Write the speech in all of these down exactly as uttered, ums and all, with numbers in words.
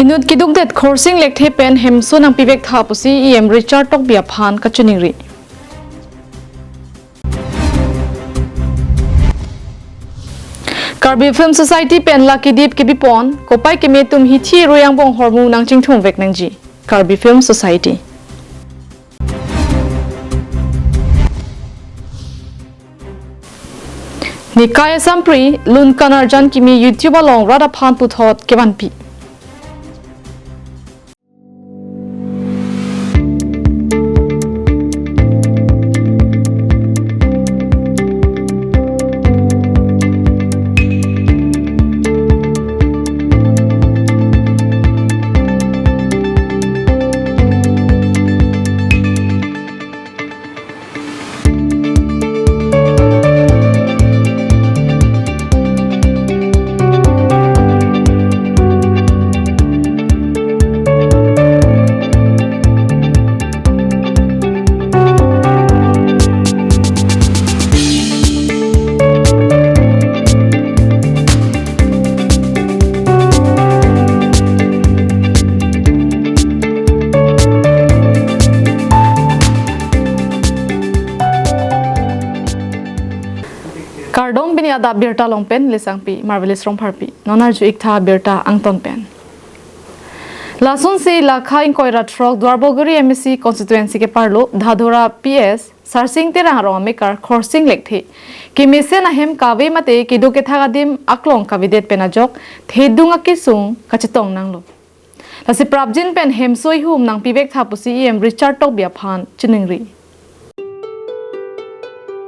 Inut keduk det Khorsing Lekthe pen hemso nangpivek tha pusi E M Richard Tokbi aphan kachiningri. Karbi Film Society pen Lucky Deep kebipon, kopai keme atum hithi rui angbong ahormu nangchingthum vek nangji, Karbi Film Society. Nikai Asampri, Lun Kanarjan kimi YouTube along rat aphan puthot kevanpi. Kardom, pini adap birta along pen Lisangpi Marvelous Rongpharpi. Non arju-ik tha birta angton pen. Lasonsi Lakha ingkoi ra throk Duarbagori M A C constituency keparlo Dhadora P S Sarsing Terang arong amekar Khorsing Lekthe kemesen ahem kave mate keduk kethak adim aklong kavedet pen ajok thedung akesung kachetong nanglo. Lasi prapjin pen hemso ihum nangpivek tha pusi E M Richard Tokbi aphan chiningri.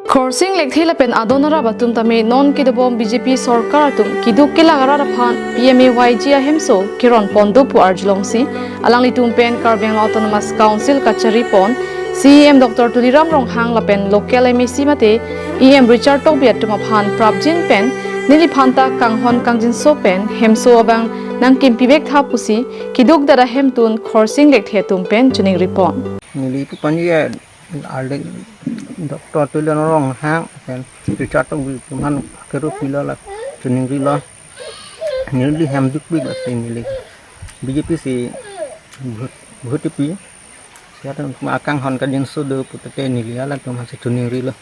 Khorsing Lekthe lapen adon arap atum tame non kedobom B J P sorkar atum keduk kelak arat aphan P M A Y G ahemso keron pon do pu arjulongsi alanglitum pen Karbi Anglong Autonomous Council kachari pon C E M Doctor Tuliram Ronghang lapen local M A C mate E M Richard Tokbi atum aphan prapjin pen neliphan ta kanghon kangjinso pen hemso abang nangkimpivek tha pusi keduk det ahemtun Khorsing Lekthe atum pen chiningri pon. Neli pu panye arle Doctor Tuliram Ronghang pen Richard Tokbi atum aphan kero pilo la chiningrilo. Neli hem dukpilo si neli B J P si vote, vote pi. Siya atum akanghon kangjinso do putate neli halatum aphan si chiningrilo.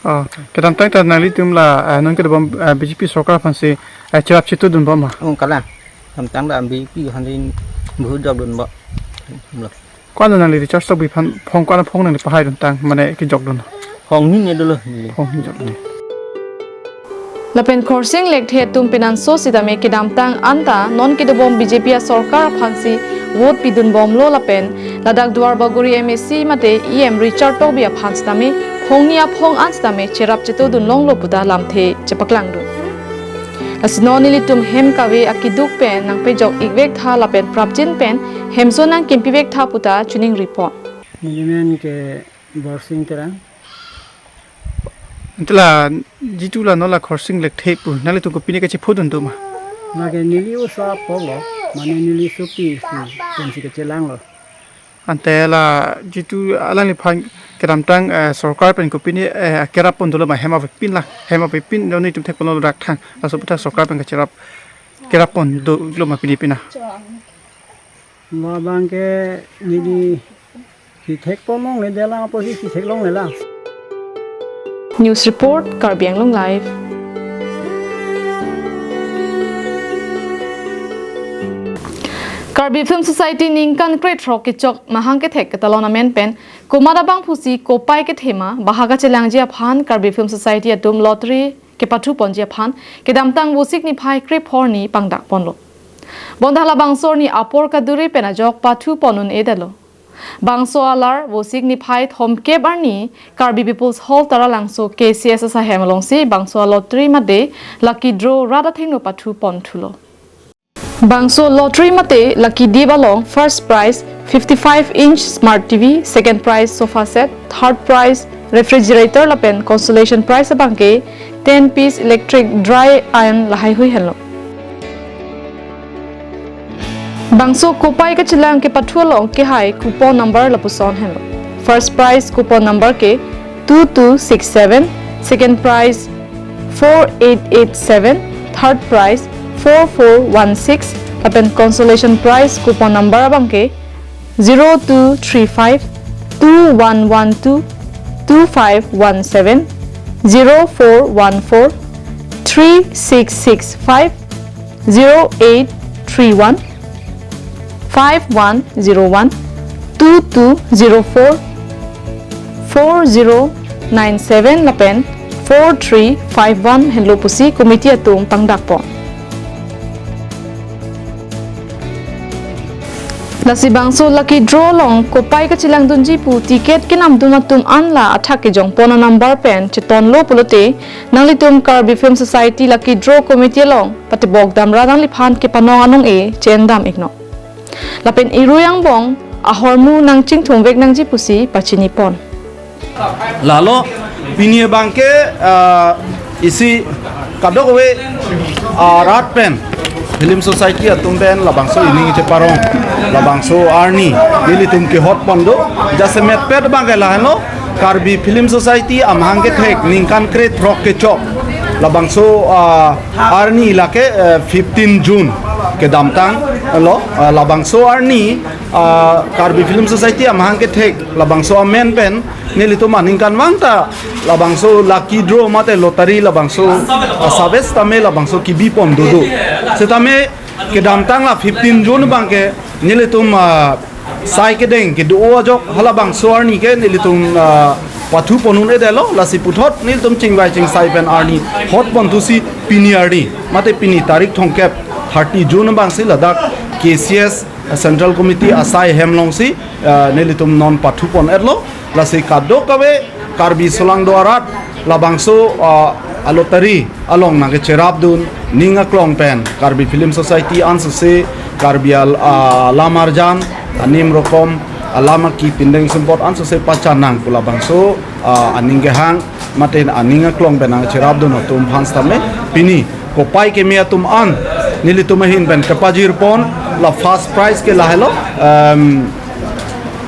Oh, kedamtang ta nanglitum la, eh, non kedobom, eh, B J P sorkar aphansi, eh, cherap chetudunbom ma? Oh, kalang. Kedamtang la B J P aphansi vote jokdunbom. Lo. Ko-an nangli Richard Tokbi aphan phong, ko-an phong nangli pahaidun tang, mane kejokdun? Phong hini dolo. Phong hini jokdun. Lapen Khorsing Lekthe atum penanso sitame kedamtang anta non kedobom B J P asorkar aphansi vote pidunbomlo lapen ladak Duarbagori M A C mate E M Richard Tokbi aphan sitame phongni aphong an sitame cherap chetudun longlo puta lamthe chepaklangdun. Lasi non nelitum hem kave akeduk pen nangpejok-ik vek tha lapen prapjin pen hemso nangkimpivek tha puta chiningri pon. Neli men ke Borsing Terang. Ante la jitu la non la Khorsing Lekthe pu nanglitum kopine kachephodun do ma? Lake neli oso apotlo, mane neli sopi si, pensi kachelanglo. Ante la jitu alangliphan kedamtang, eh, sorkar pen kopine, eh, kerap pon dolo ma, hem avepin la, hem avepin non nelitum thekponlo dak thang, laso aputhak sorkar pen kacherap, kerap pon dolo ma pini pina? Labang ke neli si thekpon longle, delang apotsi si theklongle la. News report, Karbi Anglong Live. Karbi Film Society ningkan krethrok kechok mahang kethek ketalon amen pen komat abangphusi kopai kethema baha kachelangji aphan Karbi Film Society atum lottery kepathu ponji aphan kedamtang Vosik niphai krephor arni pangdak ponlo. Bonta labangso arni apor kaduri pen ajok pathu pon un-edetlo. Bangso alar Vosik niphai thomkep arni Karbi People's Hall Taralangso K C S S ahem alongsi bangso alottery mate lucky draw rat athengno pathu pon thulo. Bangso lottery mate lucky dip along first prize fifty-five inch smart T V, second prize sofa set, third prize refrigerator lapen consolation prize abangke ten piece electric dry iron lahaihui henlo. Bangso kopai kachelang kepathu along kehai coupon number lapuson henlo. First prize coupon number ke two two six seven, second prize four eight eight seven, third prize four four one six, Lapen consolation prize coupon number abangke zero two three five two one one two two five one seven, zero four one four three six six five, zero eight three one five one zero one, two two zero four four zero nine seven lapen four three five one henlo pusi committee atum pangdakpon. Lasi bangso lucky draw along kopai kachelangdunji pu ticket kenamdun atum anla athak kejongpon anumber pen chetonlo pulote nanglitum Karbi Film Society lucky draw committee along patebok damra nangliphan kepanong anong-e che-endam iknon. Lapen irui angbong ahormu nangchingthumvek nangji pusi pachinipon. Lalo, pini abangke, ah, isi kadokave, ah, rat pen Film Society atum pen labangso ining cheparong, labangso arni nelitum kehotpon do. Jasemet pet abangke lahenlo, Karbi Film Society amahang kethek ningkan krethrok kechok, labangso, ah, arni lake, eh, fifteen June kedamtanglo, ah, labangso arni, ah, Karbi Film Society amahang kethek labangso amen pen nelitum aningkanvang ta labangso lucky draw mate lottery labangso, ah, sabes tame labangso kebipon dodo. Setame kedamtang la fifteen June abangke nelitum, ah, sai kedeng kedo ajok halabangso arni ke nelitum, ah, pathupon un-edetlo, lasi puthot nelitum chingvai chingsai pen arni hotpon thusi pini arni mate pini tarik thomkep, thirty June abangsi ladak K C S Central Committee asai hem alongsi, ah, nelitum non pathupon-etlo. Lasi kadokave Karbi solangdo arat labangso, ah, alottery along nangkecherapdun, ning aklong pen Karbi Film Society ansose, Karbi al-, ah, alam arjan, anim rokom alam aki pindeng sumpot ansose pachan nang pu labangso, ah, aning kehang mate aning aklong pen nangcherapdun atum aphan setame pini kopai keme atum an nelitum ahin pen kepajirpon. La first prize ke lahelo, em,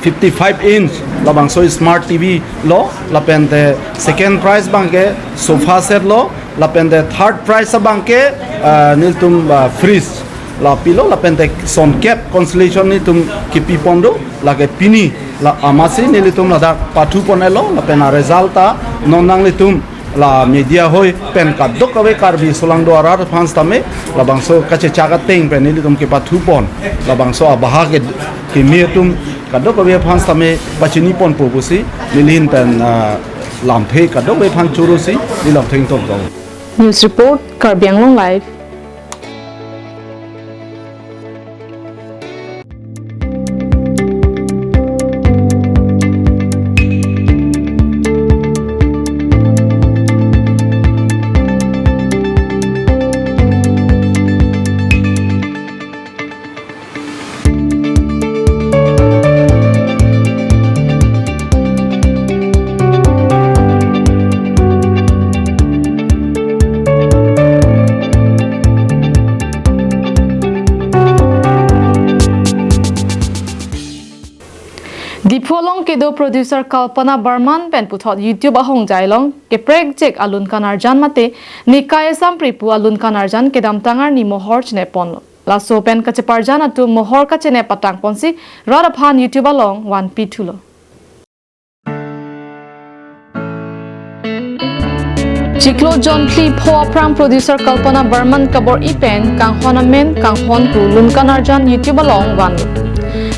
fifty-five inch labangso smart T V lo, lapente second prize abangke sofa set lo, lapente third prize abangke, ah, nelitum, ah, fridge la pilo, lapente sonkep consolation nelitum kepipon do. Lake pini la amatsi nelitum ladak pathupon-etlo, lapen aresult ta non nanglitum la media hoi pen kadokave Karbi solangdo arat aphan setame labangso kachechak ateng pen nelitum kepathupon, labangso abahak ke, keme atum kadokave aphan setame pachiniponpo pusi neli ahin pen, ah, lamthe kadokave aphan chorosi neli lamthe ingtong tong. News report, Karbi Anglong Live. Diphu along kedo producer Kalpana Barman pen puthot YouTube ahongjai along keprekjek alun kanarjan mate Nikai Asampri pu alun kanarjan kedamtang arni mohor chenepponlo. Laso pen kacheparjan atum mohor kachenep patangponsi rat aphan YouTube along vanpithulo. Chiklo jonphli pho aphrang producer Kalpana Barman kabor-i pen Kanghon Amen Kanghon pu lun kanarjan YouTube along vanlo.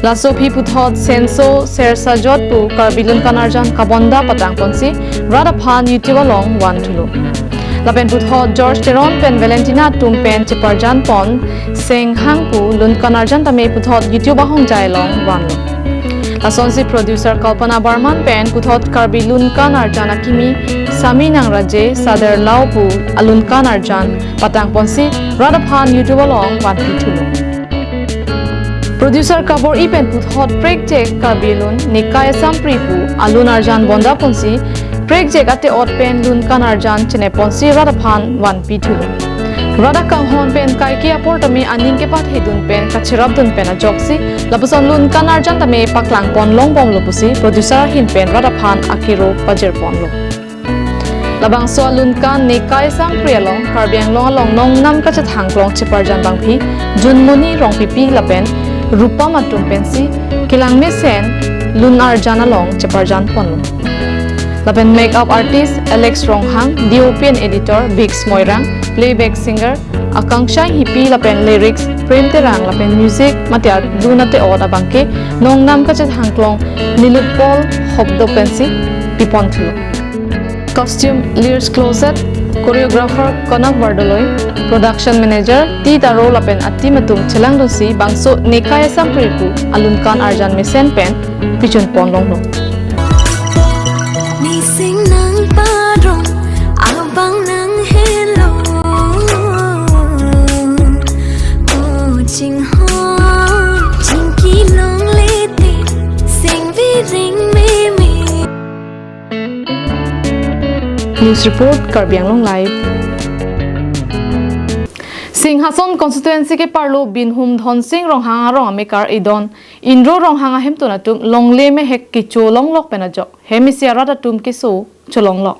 Laso aphi puthot Senso Sersajot pu Karbi lun kanarjan kabonda patangponsi rat aphan YouTube along vanthulo. Lapen puthot George Teron pen Valentina atum pen cheparjanpon Senghang pu lun kanarjan tame puthot YouTube ahongjai along vanlo. Lasonsi producer Kalpana Barman pen puthot Karbi lun kanarjan akimi Sami Nangraje Sader Lao pu alun kanarjan patangponsi rat aphan YouTube along vanpithulo. Producer kabor-i pen puthot prekjek Karbi lun Nikai Asampri pu alun arjan bondaponsi prekjek ate-ot pen lun kanarjan chenepponsi rat aphan vanpithulo. Rat akanghon pen kaike apor tame aning kepathedun pen kacherapdun pen ajoksi lapuson lun kanarjan tame paklangpon longbomlo pusi producer ahin pen rat aphan akero pajirponlo. Labangso alunkan Nekai Sangpri along Karbi Anglong along nongnam kachethang klong cheparjan bangpi Junmoni Rongpipi lapen Rupam atum pensi kelang mesen lun arjan along cheparjan ponlo. Lapen makeup artist Alex Ronghang, D O P and editor Biggs Moirang, playback singer Akangsha Hipi lapen lyrics Prem Terang lapen music mate alun ate-ot abangke nongnam kachethang klong Nilutpol Hobdo pensi pipon thulo. Costume Lears Closet, choreographer Konak Bardoloi, production manager T Taro lapen a-team atum chelangdunsi bangso Nekai Sangpri pu alunkan arjan mesen pen pichun pon longlo. Nising nang padong, abang nang helo. O chingho, chingki long lete, sing viring meme. News report, Karbi Anglong Live. Singhason constituency ke-arlo Binhum Dhonsing Ronghang arong amekar idon Indro Ronghang ahemtun atum longle mehek kecho longlok pen ajok hem isi arat atum keso cholonglok.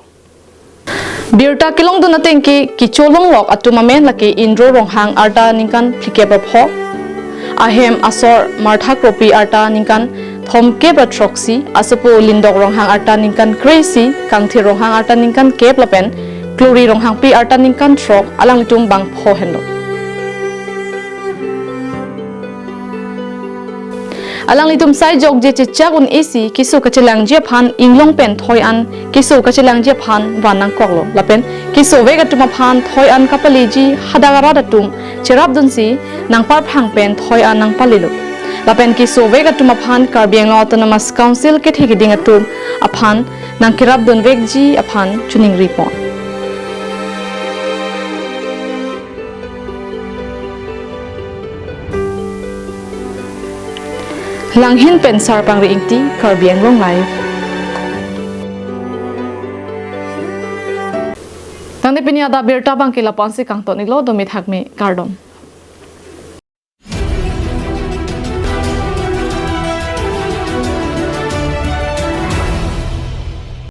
Birta kelongdun atengke kecho longlok atum amen lake Indro Ronghang arta ningkan phlikep ra pho, ahem asor Martha Kropi arta ningkan thomkep ra throksi, asopo Lindok Ronghang arta ningkan kre-isi, Kangthir Ronghang arta ningkan kep lapen Klori Ronghangpi arta ningkan throk, alanglitum bangpho henlo. Alanglitum sai jokje chechak un-esi keso kachelangji aphan inglong pen thoi an keso kachelangji aphan van nangkoklo. Lapen kesovek atum aphan thoi an kapaleji hadak arat atum cherapdunsi nangparphang pen thoi an nangpalelo. Lapen kesovek atum aphan Karbi Anglong Autonomous Council kethe keding atum aphan nangkerapdunvekji aphan choningri pon. Langhin pen Sarpangri Ingti, Karbi Anglong Live. Tangte pini adap birta abangke la-an si kangton-iklo, dome thakme, kardom.